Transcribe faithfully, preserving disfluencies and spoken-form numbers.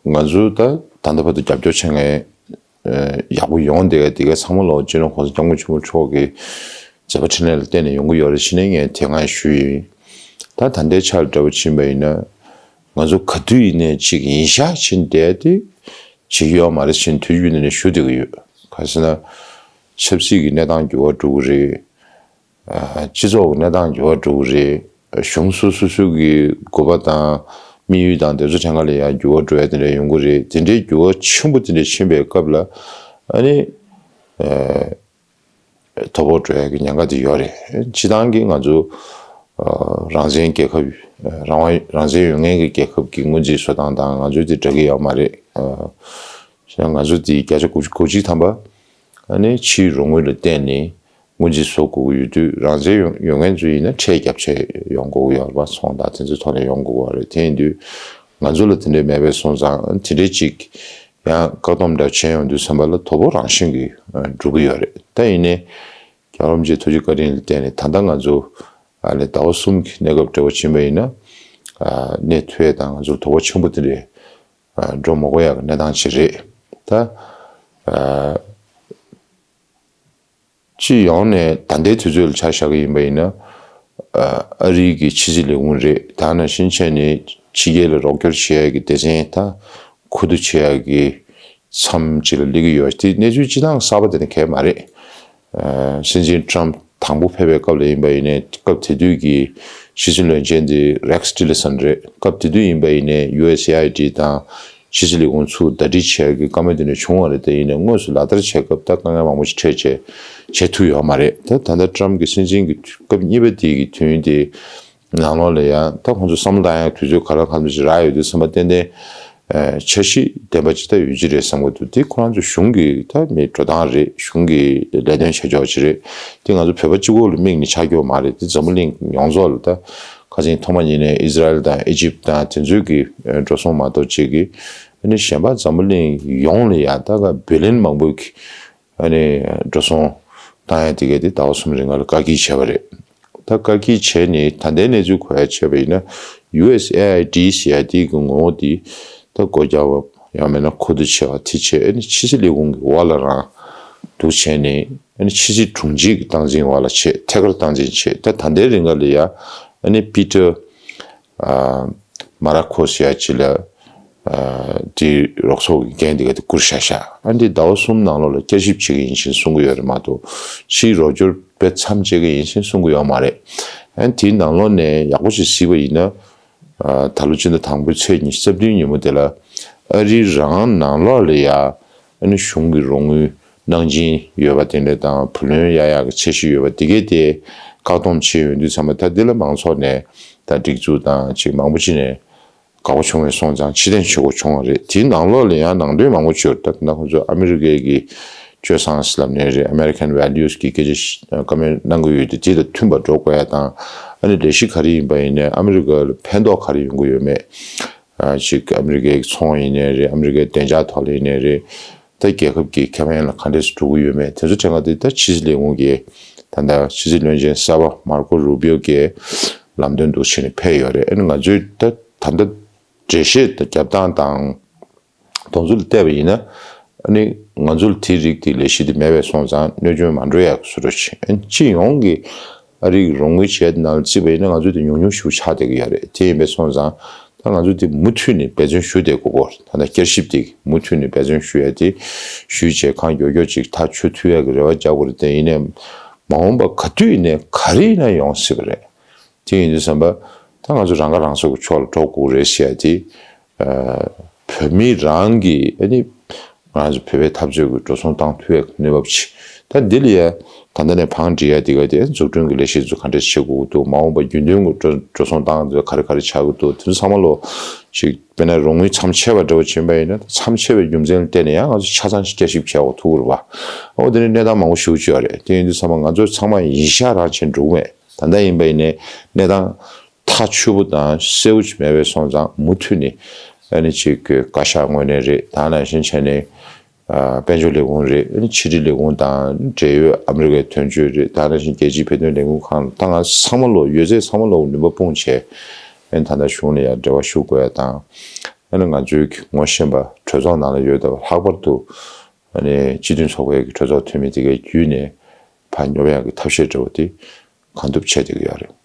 ང་ཚོ་ད་ད་ལྟ་བར་དུ་རྒྱབ་སྐྱོར་བྱེད་མཁན་ཡག་པོ་ཡོང་བསྡད་ཡ་དེ་ག་ཚང་མ་ལོ་སྤྱི་ནོར་༸གོང་ས་༸སྐྱབས་མགོན་ཆེན་པོ་མཆོག་གི་མཛད་པ་འཕྲིན་ལས་ལ་བརྟེན་ནས་ཡོང་གི་ཡོད་རེད་ཟེར་ནས་ངས་དེ་སྔ་ཞུས་ཡིན། ད་ད་ལྟའི་ཆར་འདྲ་པོ་ཕྱིན་པ་ཡིན་ན། ང་ཚོ་ག་དུས་ཡིན་ནའི་གཅིག་ཡིན་ཤག་ཕྱིན་བསྡད་དེ་བྱེད་ཀྱི་ཡོད་མ་རེད་ཟེར་ནས་དུས་རྒྱུན་ནས་ཞུ་བསྡད་ཀྱི་ཡོད། ག་རེ་ཟེར་ན། ཆབ་སྲིད་ཀྱི་གནས་སྟངས་འགྱུར་བ་འགྲོ་གི་རེད། སྤྱི་ཚོགས་ཀྱི་གནས་སྟངས་འགྱུར་བ་འགྲོ་གི་རེད། གཞུང་སོ་སོ་སོ་གི་དགོས་པ་དང་དམིགས་ཡུལ་དང་དེ་ཚོ་ཐད་ཀ་ལ་ཡང་འགྱུར་བ་འགྲོ་ཡ་དེ་འདྲ་ཡོང་གི་རེད། དེ་འདྲའི་འགྱུར་བ་ཆེན་པོ་དེ་འདྲ་ཕྱིན་པའི་སྐབས་ལ་ཨ་ནི་དོ་ཕོག་འགྲོ་ཡ་གི་ཉེན་ཁ་དེ་ཡོད་རེད། སྤྱི་བཏང་གི་ང་ཚོ་རང་བཙན་རྒྱལ་ཁབ་རང་དབང་རང་བཙན་ཡོད་མཁན་གྱི་རྒྱལ་ཁབ་ཀྱི་སྔོན་རྩིས་བཟོ་སྟངས་དང་ང་ཚོའི་དེ་འདྲ་གི་ཡོད་མ་རེད། ང་ཚོ་དེ་བརྒྱ་ཆ་དགུ་བཅུ་གོ་གཅིག་ཐམ་པ་ཨ་ནི་ཕྱིའི་རོགས་དངུལ་ལ་བརྟེན་ནས་སྔོན་རྩིས་བཟོ་དགོས་ཀྱི་ཡོད་དུས། རང་བཙན་ཡོད་ཡོད་མཁན་ཚོ་ཡིན་ན་ཁྲལ་བརྒྱབ་བྱས་ཡོང་དགོས་ཀྱི་ཡོད་རེད་པ། ཚོང་དང་དེ་ཚོའི་ཐོག་ནས་ཡོང་དགོས་ཀྱི་ཡོད་རེད། དེ་ཡིན་དུས་ང་ཚོ་ལ་དེ་འདྲས་མེད་པའི་སོང་ཙང་དེ་འདྲས་ཅིག་ཡང་བཀག་སྡོམ་འདྲ་བྱས་ཡོང་དུས་ཙམ་པ་ལ་དོ་ཕོག་རང་བཞིན་གྱིས་འགྲོ་གི་ཡོད་རེད། ད་ཡིན་ནའི་རྒྱལ་བ་རིན་པོ་ཆེའི་ཐུགས་རྗེ་བཀའ་དྲིན་ལ་བརྟེན་ནས་ད་ལྟ་ང་ཚོ་ཨ་ནི་ཟླ་བ་གསུམ་གྱི་གནས་སྐབས་འདྲ་པོ་ཕྱིན་པ་ཡིན་ན་གནས་ཐུབ་ཡས་དང་ང་ཚོར་དོ་ཕོག་ཆེན་པོ་དེ་འདྲས་འགྲོ་མ་དགོས་ཡག་གི་གནས་སྟངས་ཅིག་རེད། ད་སྤྱི་ཡོངས་ནས་ད་ལྟའི་དུས་ཚོད་ལ་ཆ་བཞག་གི་ཡིན་པ་ཡིན་ན། ཨ་རིའི་གི་ཕྱི་སྲིད་ལས་ཁུངས་རེད། ད་ནང་བཞིན་བྱས་ནས་ཕྱི་རྒྱལ་ལ་རོགས་སྐྱོར་བྱེད་ཡ་གི་སྡེ་ཚན་དང་ཁུ་བསྡུ་བྱེད་ཡ་གི་མཚམས་གཅིག་ལ་སླེབས་ཀྱི་ཡོད་དེ། གནས་ཚུལ་སྤྱི་བཏང་གསར་པ་དེ་ནི་གང་ཡང་མ་རེད། ཨ་སྲིད་འཛིན་ཊམ་དང་པོ་ཕེབས་པའི་སྐབས་ལ་ཡིན་པ་ཡིན་ནའི་སྐབས་དེ་དུས་ཀྱི་ཕྱི་སྲིད་བློན་ཆེན་དེ་རེག་ཊི་ལར་སན་རེད། སྐབས་དེ་དུས་ཡིན་པ་ཡིན་ནའི་ཡུ་ཨེས་ཨེ་ཨའི་ཌི་དང་ཕྱི་སྲིད་ལས་ཁུངས་ཚུར་ཟླ་སྒྲིལ་བྱས་ཀྱི་བཀའ་མོལ་དེ་འདྲ་བྱུང་བ་རེད། དེ་ཡིན་ནའི་དངོས་སུ་ལག་བསྟར་བྱེད་སྐབས་ད་དཀའ་ངལ་མང་པོ་ཞིག་འཕྲད་བྱས་བྱེད་ཐུབ་ཡོད་མ་རེད། ད་ད་ལྟ་ཊམ་གྱི་སྲིད་འཛིན་གྱི་སྐབས་གཉིས་པ་དེ་གི་དུས་ཡུན་དེ་ནང་ལོགས་ལ་ཡང་ད་ཁོང་ཚོ་བསམ་བློ་བཏང་ཡག་དུས་ཚོད་ག་ལ་ག་ལ་ཞིག་རག་ཡོད་དུས་ཙམ་པ་ཏན་ཏན་འཆར་གཞི་ལྡན་པ་ཅིག་ད་ཡོད་ཀྱི་རེད་བསམ་གྱི་འདུག་དེ་ཁོ་རང་ཚོ་གཞུང་གི་ད་མི་འགྲོ་སྟངས་རེད། གཞུང་གི་ལས་དོན་བྱེད་ཕྱོགས་ཅིག་རེད། དེ་ང་ཚོ་བོད་པ་གཅིག་པོ་ལ་དམིགས་ནས་ཆགས་ཀྱི་ཡོད་མ་རེད། དེ་འཛམ་བུ་གླིང་ཡོངས་རྫོགས་ལ་ད། ཁ་སང་ཐོག་མ་ཉིད་ནས་ཨི་ཟི་རལ་དང་ཨི་ཇིབ་དང་དེ་ཚོའི་གི་འགྲོ་སོང་མ་གཏོགས་ཅིག་གི་ཨ་ནི་གཞན་པ་འཛམ་བུ་གླིང་ཡོངས་ལ་ཡང་ད་ག་བི་ལི་ཡན་མང་པོ་གི་ཨ་ནི་འགྲོ་སོང་བཏང་ཡ་དེ་ག་དེ་ཟླ་བ་གསུམ་རིང་ལ་བཀག་སྐྱིལ་བྱས་པ་རེད། ད་བཀག་སྐྱིལ་བྱས་ནས་ད་ལྟའི་གནས་ཚུལ་གོ་ཡ་བྱས་པ་ཡིན་ན། ཡུ་ཨེས་ཨེ་ཨའི་ཌི་ཟེར་ཡ་དེ་གི་ངོ་བོ་དེ་ད་སྒོ་རྒྱག་པ་ཡང་མིན་ན་ཁུ་བསྡུ་བྱས་པ་དེ་བྱས། ཨ་ནི་ཕྱི་སྲིད་ལས་ཁུངས་ཀྱི་འོག་ལ་རང་འདུག་བྱས་ནས་ཨ་ནི་ཕྱི་སྲིད་དྲུང་ཆེ་གི་སྟངས་འཛིན་འོག་ལ་བྱས། ཐད་ཀར་སྟངས་འཛིན་བྱས། ད་ད་ལྟའི་རིང་ག་ལ་ཡ་ཨ་ནི་པི་ཏར་ཨ་མ་ར་ཁོ་ཟེར་ཡ་ཅིག་ལ་ཨ་དེ་རོགས་ཚོགས་ཀྱི་འགན་དེ་ག་དེ་བསྐུར་བཞག་བཞག་ཨ་འདི་ཟླ་བ་གསུམ་ནང་ལོགས་ལ་བསྐྱར་ཞིབ་བྱེད་ཀྱི་ཡིན་ཞེས་གསུང་གི་ཡོད་རེད་མ་གཏོགས་ཕྱིའི་རོགས་སྐྱོར་དཔེ་མཚམས་བཅད་ཀྱི་ཡིན་ཞེས་གསུང་གི་ཡོད་མ་རེད། ཨ་དེའི་ནང་ལོགས་ནས་ཡག་པོ་ཞིག་གཟིགས་པ་ཡིན་ན། ཨ་ད་ལོ་སྤྱི་ཟླ་དང་པོའི་ཚེས་ཉི་ཤུ་རྩ་བདུན་ཉིན་མོ་དེ་ལ་ཨ་རི་རང་ནང་ལོགས་ལ་ཡ་ཨ་ནི་གཞུང་གི་རོགས་དངུལ་གནང་སྦྱིན་ཡོད་པ་དེ་འདྲ་དང་བུ་ལོན་གཡར་ཡག་གི་འཆར་གཞི་ཡོད་པ་དེ་གས་དེ་བཀག་སྡོམ་བྱས་ཡོང་དུས་ཙམ་པ། ད་འདི་ལ་མང་ཚོགས་ནས་ད་སྒྲིག་འཛུགས་དང་ཅིག་མང་པོ་ཅིག་ནས་དགའ་པོ་བྱུང་བའི་སོང་ཙང་ཕྱིར་འཐེན་བྱེད་དགོས་བྱུང་བ་རེད། དེའི་ནང་ལོགས་ལ་ཡང་ནང་དོན་མང་པོ་ཅིག་ཡོད་རེད། ད་ད་ཁོང་ཚོ་ཨ་མི་རི་ཀའི་གི་སྤྱོད་བཟང་ཟེར་ལབ་ནའི་རེད། American values གི་སྐད་ཆ་བཀའ་མོལ་གནང་གི་ཡོད་དེ། དེ་དང་མཐུན་པ་འགྲོ་དགོས་ཡ་དང་། ཨ་ནི་ལས་གཞི་ག་རེ་ཡིན་པ་ཡིན་ནའི་ཨ་མི་རི་ཀ་ལ་ཕན་ཐོགས་ག་རེ་ཡོང་གི་ཡོད་མེད། ཅིག་ཨ་མི་རི་ཀའི་ཚོང་ཡིན་ནའི་རེད། ཨ་མི་རི་ཀའི་བདེ་འཇགས་ཐོག་ལ་ཡིན་ནའི་རེད། ད་རྒྱལ་ཁབ་ཀྱི་ཁེ་ཕན་ལ་ག་འདྲས་སེ་འགྲོ་གི་ཡོད་མེད་དེ་ཚོ་དྲན་ག་དེ་ད་ཕྱི་སྲིད་ལས་ཁུངས་ཀྱི་ད་ལྟ་ཕྱི་སྲིད་བློན་ཆེན་གསར་པ་མར་ཀོ་རུ་པིའོ་གིས་ལམ་སྟོན་འདུག་བྱས་ནས་ཕེབས་ཡོད་རེད། ཨ་ནི་ང་ཚོས་ད་ད་ལྟ་འགྲེལ་བཤད་དང་རྒྱབ་སྟངས་དང་། དོན་ཚུལ་ལ་བལྟས་པ་ཡིན་ན། ཨ་ནི་ང་ཚོར་དེ་རིགས་དེ་ལས་གཞི་དེ་མེད་པའི་སོང་ཙང་གནོད་སྐྱོན་མ་འགྲོ་ཡག་བཟོ་འདྲ་བྱས། ཨ་ནི་སྤྱི་ཡོངས་ཀྱི་ཨ་རིའི་རོགས་དངུལ་བྱས་ནང་ལ་བརྩིས་པ་ཡིན་ན་ང་ཚོ་དེ་ཉུང་ཉུང་ཞིག་ཆགས་བསྡད་ཀྱི་ཡོད་རེད། དེ་ཡིན་པའི་སོང་ཙང་ད་ང་ཚོ་དེ་མུ་མཐུད་ནས་འབད་བརྩོན་ཞུ་བསྡད་དགོས་སྐོར། ད་ལྟ་བསྐྱར་ཞིབ་དེ་མུ་མཐུད་ནས་འབད་བརྩོན་ཞུ་ཡ་དེ་ཞུས་བྱས་གང་མགྱོགས་མགྱོགས་ཅིག་ཐག་ཆོད་ཐུབ་ཡ་གི་རེ་བ་རྒྱག་དགོས་རེད། དེ་ཡིན་ནའི་མ་འོངས་པ་ག་དུས་ཡིན་ནའི་ག་རེ་ཡིན་ན་ཡོང་སྲིད་པ་རེད། དེ་ཡིན་དུས་ཙམ་པ་ད་ང་ཚོ་རང་ཁ་རང་གསོ་གི་ཕྱོགས་ལ་འགྲོ་དགོས་རེད་ཟེར་ཡ་དེ། ཨ་བོད་མི་རང་གིས་ཨ་ནི་ང་ཚོ་བོད་པའི་འཐབ་རྩོད་ཀྱི་འགྲོ་སོང་བཏང་ཐུབ་ཡ་གི་གནས་བབ་ཅིག་ད་འདི་ལ་ཡ་ད་ལྟ་ནས་བང་སྒྲིག་ཡ་དེ་ག་དེ་འཛུགས་སྐྲུན་གྱི་ལས་གཞི་ཚོ་ག་འདྲས་བྱེད་དགོས་ཀྱི་འདུག་མ་འོངས་པ་རྒྱུན་མཐུད་ཀྱི་འགྲོ་འགྲོ་སོང་བཏང་ཚོ་ག་རེ་ག་རེ་བྱ་གི་འདུག་དེ་ཚོ་ཚང་མ་ལོ་ཅིག་དཔེར་ན་རོགས་དངུལ་མཚམས་ཆད་པ་འདྲ་བོ་ཕྱིན་པ་ཡིན་ན། མཚམས་ཆད་པའི་རྒྱུ་མཚན་ལ་བརྟེན་ནས་ཡང་ང་ཚོ་ཆ་ཚང་ཞིག་བསྐྱར་ཞིབ་བྱེད་དགོས་ཐུག་གི་རེད་པ། འོ་དེ་ནི་གནས་སྟངས་མང་པོ་ཞིག་ཡོད་རེད། དེ་ཡིན་དུས་ཚང་མ་ང་ཚོ་ཚང་མ་ཡིན་ཤག་རང་བྱེད་འགྲོ་གི་མེད། ད་ལྟ་ཡིན་པ་ཡིན་ནའི་གནས་སྟངས་ཐག་ཆོད་པོ་དང་གསལ་པོ་ཅིག་མེད་པའི་སོང་ཙང་མུ་མཐུད་ནས་ཨ་ནི་ཅིག་གི་བཀའ་ཤག་ངོས་ནས་རེད། ད་ནང་བཞིན་བྱས་ནས་ཨ་དཔལ་འབྱོར་ལས་ཁུངས་རེད། ཨ་ནི་ཕྱི་དྲིལ་ལས་ཁུངས་དང་འབྲེལ་ཡོད་ཨ་མི་རི་ཀའི་དོན་གཅོད་རེད། ད་ནང་བཞིན་རྒྱལ་སྤྱིའི་བོད་དོན་ལས་འགུལ་ཁང་ད་ང་ཚང་མ་ལོ་ཡོད་ཚད་ཚང་མ་ལོ་ནུས་པ་སྤུངས་བྱས་ཨ་ནི་ད་ལྟ་གཞུང་ལ་ཡང་འབྲེལ་བ་ཞུ་དགོས་ཡ་དང་། ཨ་ནི་ང་ཚོའི་གི་ངོ་ཤེས་པ་གྲོས་ཚོགས་ནང་ལ་ཡོད་པ་ལྷག་པར་དུ་ཨ་ནི་སྤྱི་མཐུན་ཚོགས་པའི་གི་གྲོས་ཚོགས་འཐུས་མི་དེ་གའི་བརྒྱུད་ནས་ཕར་སྙོབ་ཡག་གི་ཐབས་ཤེས་འདྲ་བོ་དེ་གང་ཐུབ་བྱས་བསྡད་ཀྱི་ཡོད་རེད།